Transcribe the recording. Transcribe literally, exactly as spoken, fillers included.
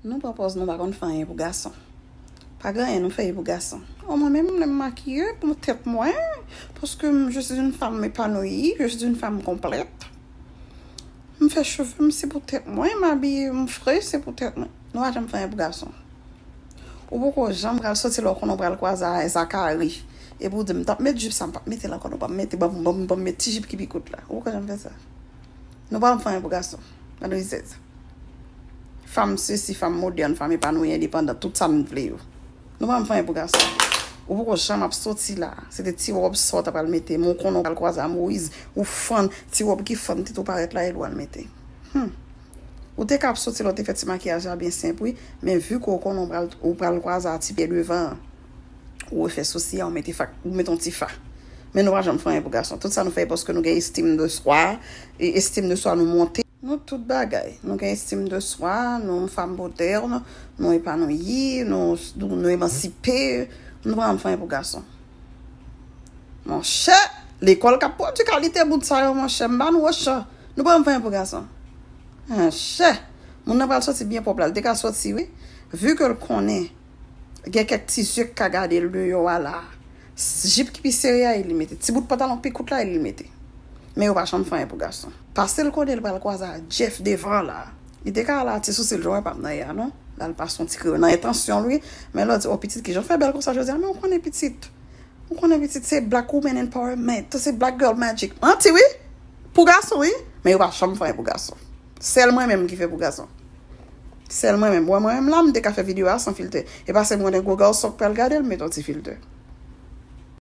Nou pran pòz nou pa konn fè anyen pou gason. Pa gen anyen nou fè pou gason. O, mwen menm, lè m makiye pou tèt mwen, paske m, je suis une femme épanouie, je suis une femme complète. M fè cheve m, se pou tèt mwen, m abiye m fre, se pou tèt mwen. Nou pa janm fè anyen pou gason. Ou poko janm pral soti lè w konnen w pral kwaze a Zakari. Epi w di m, "M t ap met jip sa, m p ap mete l ankò, non, m p ap mete, ban m, ban m, ban m met ti jip ki pi kout la." Ou poko janm fè sa. Nou pa janm fè anyen pou gason. Bann rizèz. Fanm sesi, fanm modèn, fanm epanouyi, endepandan, tout sa n vle yo. Nou pa janm fè anyen pou gason. Ou poko janm ap soti la. Se te ti wòb sa w ta pral mete. Men w konnen w pral kwaze a Moyiz. Ou fann ti wòb ki fann tèt ou parèt la, e l w al mete. Hmm. Ou te ka ap soti la, w te fè ti makiyaj la byen senp, wi. Men vi ke w konnen w pral, w pral kwaze a ti pye devan an, ou refè sousi a, ou mete fa, ou mete yon ti fa. Men nou pa janm fè anyen pou gason. Tout sa nou fè paske nou gen estime de soi, e estime de soi nou monte. Nou tout bagay. Nou gen estime de soi, nou fanm modèn, nou epanouyi, nou, nou, nou emansipe. Nou pa janm fè anyen pou gason. Monchè, lekòl k ap pwodui kalite moun sa yo, monchè, m ba nou ochan. Nou pa janm fè anyen pou gason. Monchè, moun nan pral soti byen pwòp la. L te ka soti, wi. Vi ke l konnen gen kèk ti zye k ka gade l deyò a la. Jip ki pi sere a, e li mete. Ti bout pantalon pi kout la, e li mete. Men yo pa janm fè anyen pou gason. Paske l konnen l pral kwaze a Jeff devan la. Li te ka al atis ou si l jwenn pa m nan ya, non. L al pase yon ti kriyo nan entansyon l, wi. Men lè w di, "O, pitit, kijan w fè bèl konsa jodi a?" Men w konnen pitit. Ou konnen pitit se black woman empowerment, se black girl magic. Manti wi. Pou gason wi. Men yo pa janm fè anyen pou gason. Sèl mwen menm ki fè pou gason. Sèl mwen menm. Wè mwen menm la, m te ka fè videyo a san filtè. E paske m konnen gwo gason k pral gade l, m met yon ti filtè.